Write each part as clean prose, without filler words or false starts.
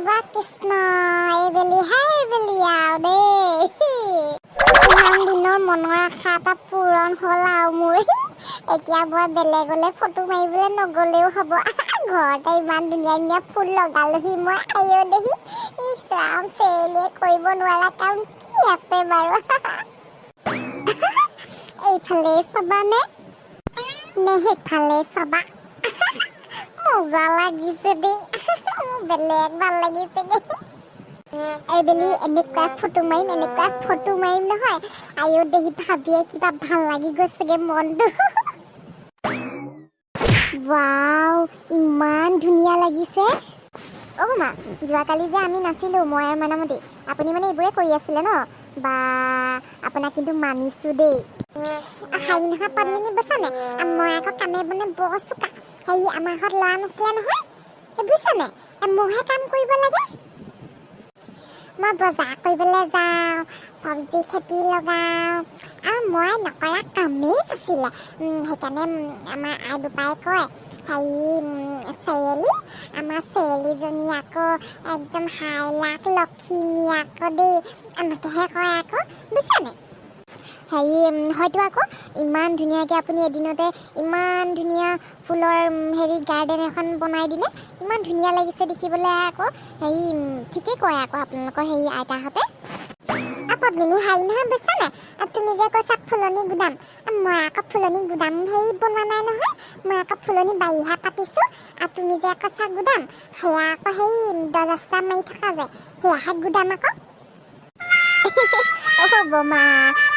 বা কৃষ্ণ, এইবেলিহে এইবেলি আৰু দেই, ইমান দিনৰ মনৰ আশা এটা পূৰণ হ'ল আৰু মোৰ। এতিয়া মই বেলেগলৈ ফটো মাৰিবলৈ নগ'লেও হ'ব, ঘৰতে ইমান ধুনীয়া ধুনীয়া ফুল লগালোহি মই। আইঅ দেহি, ইছ ৰাম, চেৰেলীয়ে কৰিব নোৱাৰা কাম কি আছে বাৰু? এইফালে চাবানে নে সেইফালে চাবা? মজা লাগিছে দেই, মোৰ বেলেগ ভাল লাগিছেগে। এইবেলি এনেকুৱা ফটো মাৰিম, এনেকুৱা ফটো মাৰিম নহয়, আইঅ দেহি, ভাবিয়ে কিবা ভাল লাগি গৈছেগে মনটো। ৱাও, ইমান ধুনীয়া লাগিছে। অ' মা, যোৱাকালি যে আমি নাছিলোঁ, মই আৰু মইনামতী, আপুনি মানে এইবোৰে কৰি আছিলে ন? বা, আপোনাক কিন্তু মানিছোঁ দেই। হেৰি নহয় পদ্মিনী, বুজিছানে, মই আকৌ কামে বনে বৰ চোকা। হেৰি, আমাৰ ঘৰত ল'ৰা নাছিলে নহয়, সেই বুজিছানে, মইহে কাম কৰিব লাগে। মই বজাৰ কৰিবলৈ যাওঁ, চব্জি খেতি লগাওঁ আৰু মই নকৰা কামেই নাছিলে। সেইকাৰণে আমাৰ আই বোপাই কয়, হেৰি চেৰেলী, আমাৰ চেৰেলীজনী আকৌ একদম হাই লাখ লখিমী আকৌ দেই, এনেকৈহে কয় আকৌ, বুজিছানে? হেৰি, হয়তো আকৌ, ইমান ধুনীয়াকৈ আপুনি এদিনতে ইমান ধুনীয়া ফুলৰ হেৰি গাৰ্ডেন এখন বনাই দিলে, ইমান ধুনীয়া লাগিছে দেখিবলৈ আকৌ। হেৰি, ঠিকেই কয় আকৌ আপোনালোকৰ হেৰি আইতাহঁতে। পদ্মিনী, হেৰি নহয়, বুজিছানে, তুমি যে কৈছা ফুলনি গুদাম, মই আকৌ ফুলনি গুদাম হেৰি বনোৱা নাই নহয়, মই আকৌ ফুলনি বাৰীহে পাতিছোঁ। আৰু তুমি যে কৈছা গুদাম, সেয়া আকৌ হেৰি দৰ্জা চজা মাৰি থকা যে, সেয়াহে গুদাম আকৌ। অ' বমা,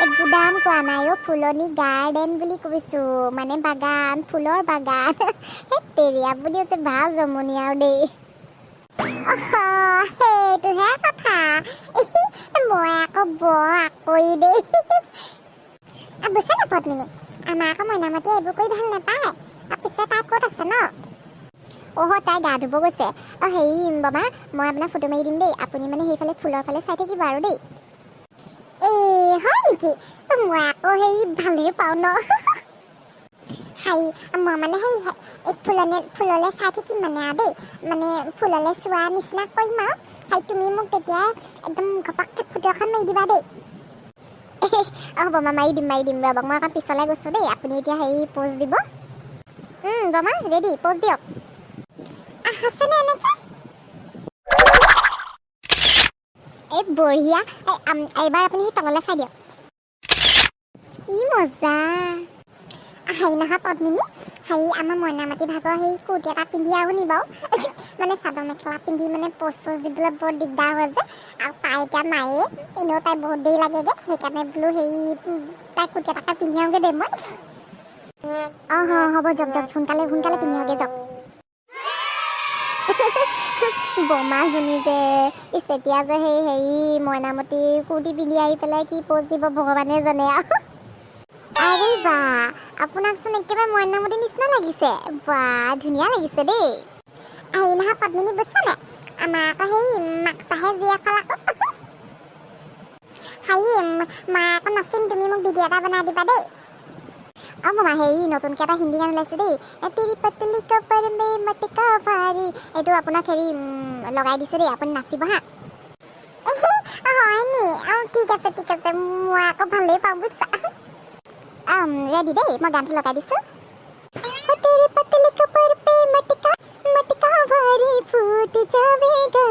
এই গুদাম কোৱা নাই অ', ফুলনি গাৰ্ডেন বুলি কৈছোঁ, মানে বাগান, ফুলৰ বাগান। সেই তেৰি, আপুনি হৈছে ভাল জমনি আৰু দেই। সেইটোহে কথা, মই আকৌ বৰ আকৰি দেই, বুজিছা নে পদ্মিনী? আমাৰ আকৌ মইনামতীয়ে এইবোৰ কৰি ভাল নাপায়। পিছে তাই ক'ত আছে ন? অহ, তাই গা ধুব গৈছে। অ' হেৰি বাবা, মই আপোনাক ফটো মাৰি দিম দেই, আপুনি মানে সেইফালে ফুলৰ ফালে চাই থাকিব আৰু দেই। এই হয় নেকি? মই আকৌ হেৰি ভালেই পাওঁ ন। হেৰি, মই মানে সেই এই ফুলনি ফুললৈ চাই থাকিম মানে আৰু দেই, মানে ফুললৈ চোৱা নিচিনা কৰিম আৰু। হেৰি, তুমি মোক তেতিয়া একদম ঘপককৈ ফটো এখন মাৰি দিবা দেই। অঁ বমা, মাৰি দিম, মাৰি দিম। ৰ'ব, মই অকণ পিছলৈ গৈছোঁ দেই, আপুনি এতিয়া হেৰি প'জ দিব। বমা ৰেডি, প'জ দিয়ক। আছেনে এনেকে? এই বঢ়িয়া। এইবাৰ আপুনি সেই তললৈ চাই দিয়ক। ই মজা। হেৰি নহয় পদ্মিনী, হেৰি, আমাৰ মইনামাটি ভাগৰ সেই কুৰ্তি এটা পিন্ধি আহোঁ নি বাৰু? মানে চাদৰ মেখেলা পিন্ধি মানে প'জ চ'জ দিবলৈ বৰ দিগদাৰ হয় যে, আৰু তাই এতিয়া নায়ে, এনেও তাই বহুত দেৰি লাগেগৈ, সেইকাৰণে বোলো হেৰি তাই কুৰ্তি এটাকে পিন্ধি আহোঁগৈ দেই মই। অঁ, হ'ব, যাওক যাওক, সোনকালে সোনকালে পিন্ধি আহোঁগৈ যাওক। বমাজনী যে, ইচ, এতিয়া যে সেই হেৰি মইনামতী কুৰ্তি পিন্ধি আহি পেলাই কি প'জ দিব ভগৱানে জানে আৰু। আৰে বা, আপোনাকচোন একেবাৰে মইনামতী নিচিনা লাগিছে। বা, ধুনীয়া লাগিছে দেই। হেৰি নহয় পদ্মিনী, বুজিছানে, আমাৰ আকৌ সেই মাকচাহে জীয়েক আকৌ। হেৰি, মই আকৌ নাচিম, তুমি মোক ভিডিঅ' এটা বনাই দিবা দেই। অঁ মামা, হেৰি, নতুনকৈ এটা হিন্দী গান ওলাইছে দেই, तेरी पतली कमर में मटका भारी, এইটো আপোনাক হেৰি লগাই দিছোঁ দেই, আপুনি নাচিব হা। হয় নি? অঁ, ঠিক আছে, ঠিক আছে, মই আকৌ ভালেই পাওঁ, বুজিছা। ৰেডি দেই, মই গানটো লগাই দিছোঁ। तेरी पतली कमर पे मटका मटका भारी फूट जावेगा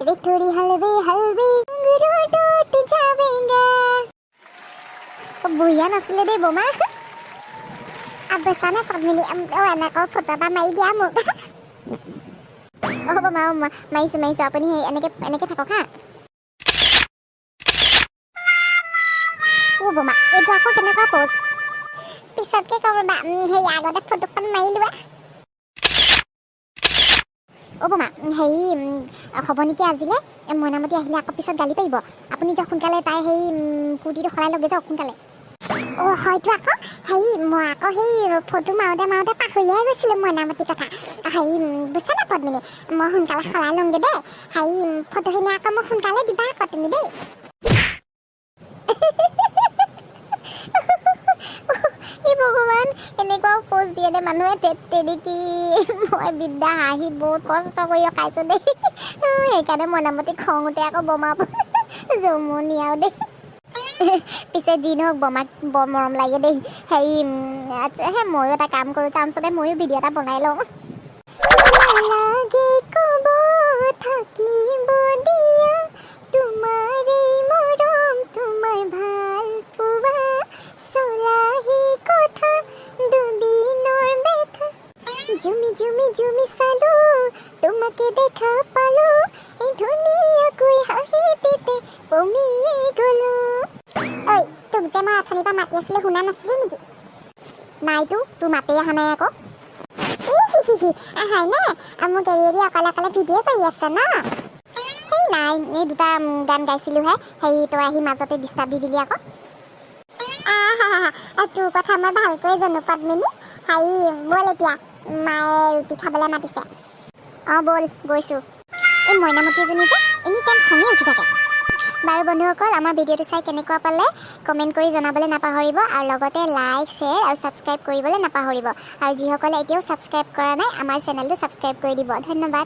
रे, थोड़ी हलवे हलवे घुंघरू टूट जावेगा। বঢ়িয়া নাছিলে দেই বোমা। বুজিছানে পদ্মিনী, অ' এনেকৈ ফটো এটা মাৰি দিয়া মোক। অ' বোমা, অ' মাৰিছোঁ, মাৰিছোঁ, আপুনি সেই এনেকৈ এনেকৈ থাকক হা। অ' বোমা, এইটো আকৌ কেনেকুৱা প'জ? পিছতকে ক'ম ৰ'বা, হেৰি, আগতে ফটোখন মাৰি লোৱা। অ' বোমা, হেৰি, হ'ব নেকি আজিলৈ? মইনামতী আহিলে আকৌ পিছত গালি পাৰিব। আপুনি যাওক সোনকালে, তাই সেই কুৰ্তিটো সলাই লওঁগৈ, যাওক সোনকালে। অ' হয়তো আকৌ, হেৰি, মই আকৌ সেই ফটো মাৰোঁতে মাৰোঁতে পাহৰিয়ে গৈছিলোঁ মইনামতী কথা। হেৰি, বুজিছা নে পদ্মিনী, মই সোনকালে সলাই লওঁগৈ দেই। হেৰি, ফটোখিনি আকৌ মোক সোনকালে দিবা আকৌ তুমি দেই। ই ভগৱান, এনেকুৱাও প'জ দিয়ে নে মানুহে? তেৰিকি, মই বিদ্যা হাঁহি বহুত কষ্ট কৰি ৰখাইছোঁ দেই। সেইকাৰণে মইনামতী খং উঠে আকৌ বমা। জমনি আৰু দেই। পিছে যি নহওক, বমাক বৰ মৰম লাগে দেই। হেৰি, আচ্ছা, হে ময়ো এটা কাম কৰোঁ, চান্সতে ময়ো ভিডিঅ' এটা বনাই লওঁ। নালাগে ক'ব, থাকিব দিয়া, তোমাৰ এই মৰম, তোমাৰ ভাল পোৱা। চলাহি কথা দুদিনৰ ব্যথা। জুমি জুমি জুমি চালো, তোমাকে দেখা পালো, এই ধুনীয়াকৈ হাঁহিতে পমিয়ে গলো। ঐ, তোক যে মই অথনিৰ পৰা মাতি আছিলো, শুনা নাছিলি নেকি? নাইতো, তোৰ মাতেই অহা নাই আকৌ। হয়নে? আৰু মোক এৰি এৰি অকলে অকলে ভিডিঅ' কৰি আছ ন? সেই নাই, এই দুটা গান গাইছিলোহে। সেই তই আহি মাজতে ডিষ্টাৰ্ব দি দিলি আকৌ। আহা, তোৰ কথা মই ভালকৈ জানো পদ্মিনী। হেৰি, ব'ল এতিয়া, মায়ে ৰুটি খাবলৈ মাতিছে। অঁ, ব'ল, গৈছোঁ। এই মইনামতী এজনী যে এনি টাইম খঙে উঠি থাকে। বাৰু বন্ধুসকল, আমাৰ ভিডিঅ'টো চাই কেনেকুৱা পালে কমেণ্ট কৰি জনাবলৈ নাপাহৰিব আৰু লগতে লাইক, শ্বেয়াৰ আৰু ছাবস্ক্ৰাইব কৰিবলৈ নাপাহৰিব। আৰু যিসকলে এতিয়াও ছাবস্ক্ৰাইব কৰা নাই, আমাৰ চেনেলটো ছাবস্ক্ৰাইব কৰি দিব। ধন্যবাদ।